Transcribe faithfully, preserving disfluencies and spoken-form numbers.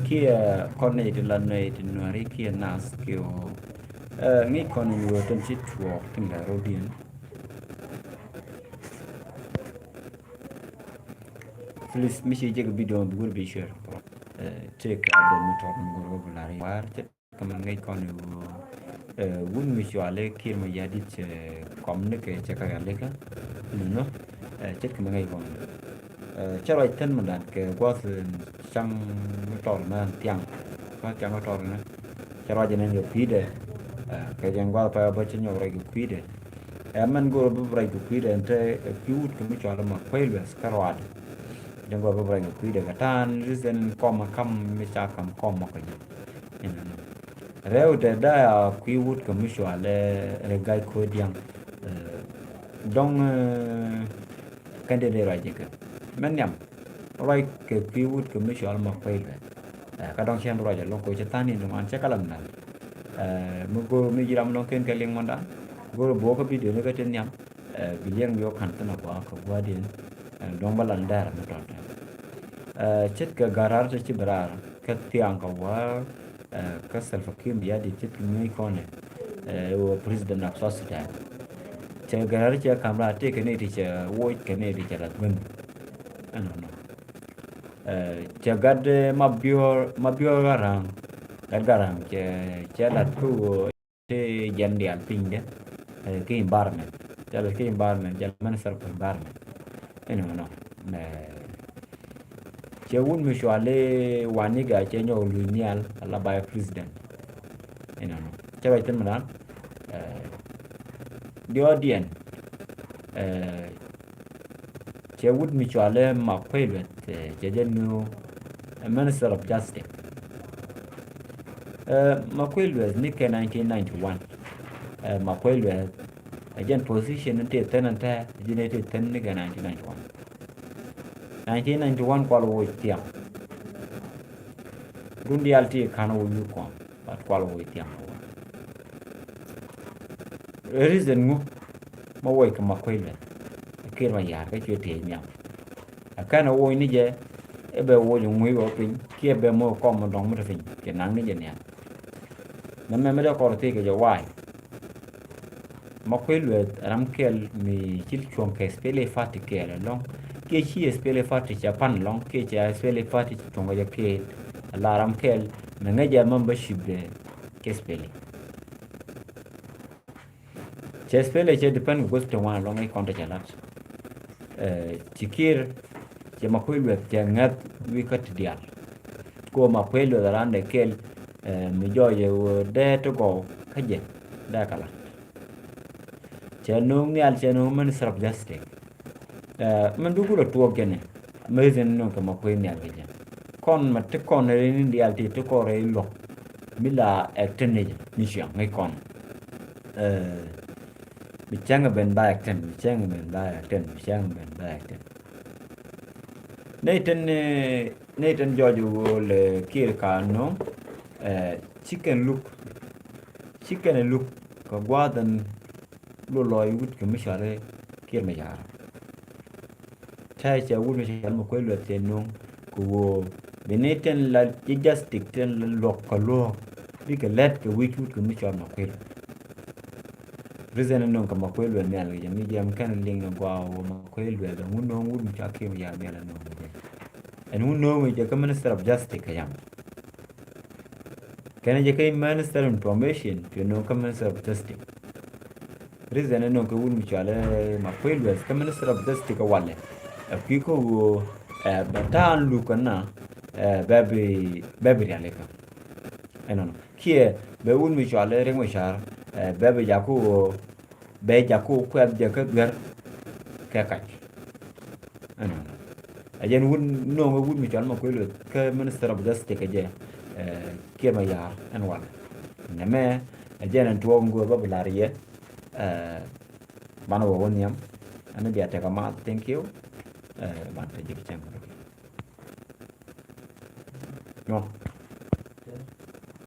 Kiɛ kɔn nɛy ti la nɛy ti nuääri kiɛ nath kiɛ ɣöö, eh, ŋi̱i̱c kɔn in ɣöö tɛm ci tuɔɔk tin la rɔ̱diɛn. Please, mi ci jek video bi gur bi share. Eh, take update mi tɔt mi gur bi la ri war. Kɛ mɛn ŋäc kɔn i̱ ɣöö, eh, wut mi cɔal i̱ Kiir Mayardit, eh, kɔm ni kɛ cɛ kɛ rialikä. Nunɔ, eh, ce̱tkɛ mɛn ŋäc kɔn. Eh, cɛ ruac thin mi dan kɛ gua̱th, eh, caŋ mi tɔr mɛ thiaŋ. Gua̱th thiaŋ mi tɔr ni. Cɛ ruac ni kɛ kui̱dɛ. Eh, kɛ jɛn gua̱th pa bä cɛ nyɔk ruac kɛ kui̱dɛ. Eh, mɛn go̱o̱r bi ruac kɛ kui̱dɛ ɛn te, eh, kui̱ wut kɛ mi cɔal i̱ Makuei Lueth kä ruaadɛ. Jɛn go̱o̱r bi ruac kɛ kui̱dɛ kɛ ta̱a̱n reason kɔm kam mi ca kam kɔm mɔ kɛ jɛ. Inɔnɔ. Rɛw dee daya kui̱ wut kɛ mi cɔal i̱ Riek Gai Kodiaŋ. Eh, dɔ̱ŋ, eh, kɛn dee dee ruac jɛ kɛ. Mɛn nhiam. Ruac kɛ kui̱ wut kɛ mi cɔal i̱ Makuei Lueth. Eh, kä dɔ̱ŋ cɛn ruac ɛlɔ̱ŋ kɛ cɛ tha̱a̱n in dɔ̱ŋ an cɛ kɛ lam nal. Eh, mi go̱o̱r mi ji̱ ram ɛlɔ̱ŋ ken kɛ liŋ mɔndan. Go̱o̱r buɔ̱k kä video ni kä te nhiam. Eh, bi liɛŋ bi wä ka̱n thin a gɔaa kɛ gua̱a̱diɛn. Eh, dɔ̱ŋ bä lan dɛr mi tɔt. Eh, ce̱tkɛ ga̱raar te ci bi raar kä thiaŋ kɛ wäär, eh, kä Salva Kiir Mayardit ce̱tkɛ ŋi̱i̱c kɔnɛ, eh, wä President of South Sudan. Cɛ ga̱raar cɛ ka̱m raar tëëkɛ ni ti cɛ woc kɛ ni ti cɛ lath guänh. Ɛnɔnɔ. Eh, cɛ gat, eh, Mabior, Mabior Garang, gat Garang cɛ, cɛ lat kä wä ti jɛn diaal pinydɛ, eh, kä environment. Jɛn kä environment, jɛn Minister of Environment. Inɔnɔ. Mɛ cɛ wut mi cɔal i̱ Waniga cɛ nyɔk luny nhial ala Vice President. Inɔnɔ. Cɛ ruac thin mi dan, eh, diɔɔdiɛn, eh, cɛ wut mi cɔal i̱ Makuei Lueth, eh, cɛ jɛ nu, eh, Minister of Justice. Eh, Makuei Lueth ni kɛ nineteen ninety-one. Eh, Makuei Lueth, eh, jɛn position ni ti thin ɛn tɛ, ji̱n ti thin ni kɛ nineteen ninety-one. Nineteen ninety-one kual woc thiaŋ. Run diaal ti ka̱n woc wi̱i̱ kɔn. But kual woc thiaŋ kɛ wä. Reason ŋu ma woc kɛ Makuei Lueth? Kiir Mayar kä cuɛ tëë nhiam. Ɛ kɛn ɛ woc ni jɛ, ɛ bɛ woc ŋui̱ wä piny, kiɛ bɛ moc kɔm mi dɔ̱ŋ mi te piny, cɛ naŋ ni jɛ nhiam. Nɛmɛ mi dee kɔr thiec kɛ jɛ why? Makuei Lueth ram kɛl mi ci cuɔ̱ŋ kɛ SPLA party kɛɛl ɛlɔ̱ŋ. Kiɛ ci SPLA party cɛ pan ɛlɔ̱ŋ, kiɛ cɛ SPLA party cɛ cuɔ̱ŋ kɛ jɛ kɛɛl. Ala ram kɛl mi ŋäc jɛ membership dɛ kɛ SPLA. Cɛ SPLA cɛ depend kɛ gua̱th ti ŋuan ɛlɔ̱ŋ i̱ kɔn te cɛ lat. Eh, ci Kiir, cɛ Makuei Lueth cɛ ŋäth wi̱i̱ kä ti diaal. Ko Makuei Lueth ran dɛ kɛl, eh, mi jɔɔc ɛ ɣöö dee ti gɔw kä jɛ dee kɛ lat. Cɛ no̱o̱ŋ nhial, cɛ no̱o̱ŋ Minister of Justice. Eh, mɛn duk kulɛ tuɔɔk jɛn ɛ, mi reason no̱o̱ŋ kɛ Makuei nhial kɛ jɛ. Kɔn mɛ ti kɔn rɛy ni diaal ti, ti kɔn rɛy luɔ̱k. Mi la acting ni jɛ, ni ciaŋ ŋäc kɔn. Eh, bi cäŋ ben ba acting, bi cäŋ ben ba acting, bi cäŋ ben ba acting. Nɛy tin, eh, nɛy tin jɔɔc ɣöö lɛ Kiir ka no̱o̱ŋ, eh, ci kɛn luk, ci kɛn luk kɛ gua̱a̱th ɛn Luɔt lɔc wut kɛ mi cɔal i̱ Kiir Mayar. Tɛcɛ wut mi cɔal Makuei Lueth cɛ no̱o̱ŋ kɛ ɣöö bi ni tin la ji̱ justice tin la luɔk kɛ luɔ̱ɔ̱k bikɛ lät kɛ wi̱c wut kɛ mi cɔal Makuei Lueth. Reason in no̱o̱ŋ kɛ Makuei Lueth nhial kɛ jɛ mi jiɛm kɛn liŋ ni gɔaa ɣöö Makuei Lueth ɛŋu no̱o̱ŋ wut mi cɔal Kiir Mayar nhial in no̱o̱ŋ kɛ jɛ. Ɛn wut no̱o̱ŋ kɛ jɛ kä Minister of Justice kɛ yam. Kɛn jɛ kä Minister of Information, cuɛ no̱o̱ŋ kä Minister of Justice. Reason ɛ no̱o̱ŋ kɛ wut mi cɔal ɛ Makuei Lueth kä Minister of Justice kɛ walɛ. Ɛ kui̱ kä ɣöö, ɛ, bɛ ta̱a̱n luk kɛ na, ɛ, bɛ bi, bɛ bi rialikä. Ɛnɔnɔ. Kiɛ bɛ wut mi cɔal ɛ Riek Machar, ɛ, bɛ bi jakä ɣöö bɛ jakä kuɛth jɛ kä duer kɛ kac. Ɛnɔnɔ. Ɛ jɛn wut no̱o̱ŋ ɛ wut mi cɔal Makuei Lueth kä Minister of Justice kɛ jɛ, ɛ, Kiir Mayar ɛn walɛ. Nɛmɛ ɛ jɛn ɛn tuɔɔk in go̱o̱r bä bi la̱r yɛ, ɛ, banɛ wä wä nhiam. Ɛn bia tɛk a math, thank you. Ɛ, ban te jɛ bi cɛŋ. Nyuɔ̱.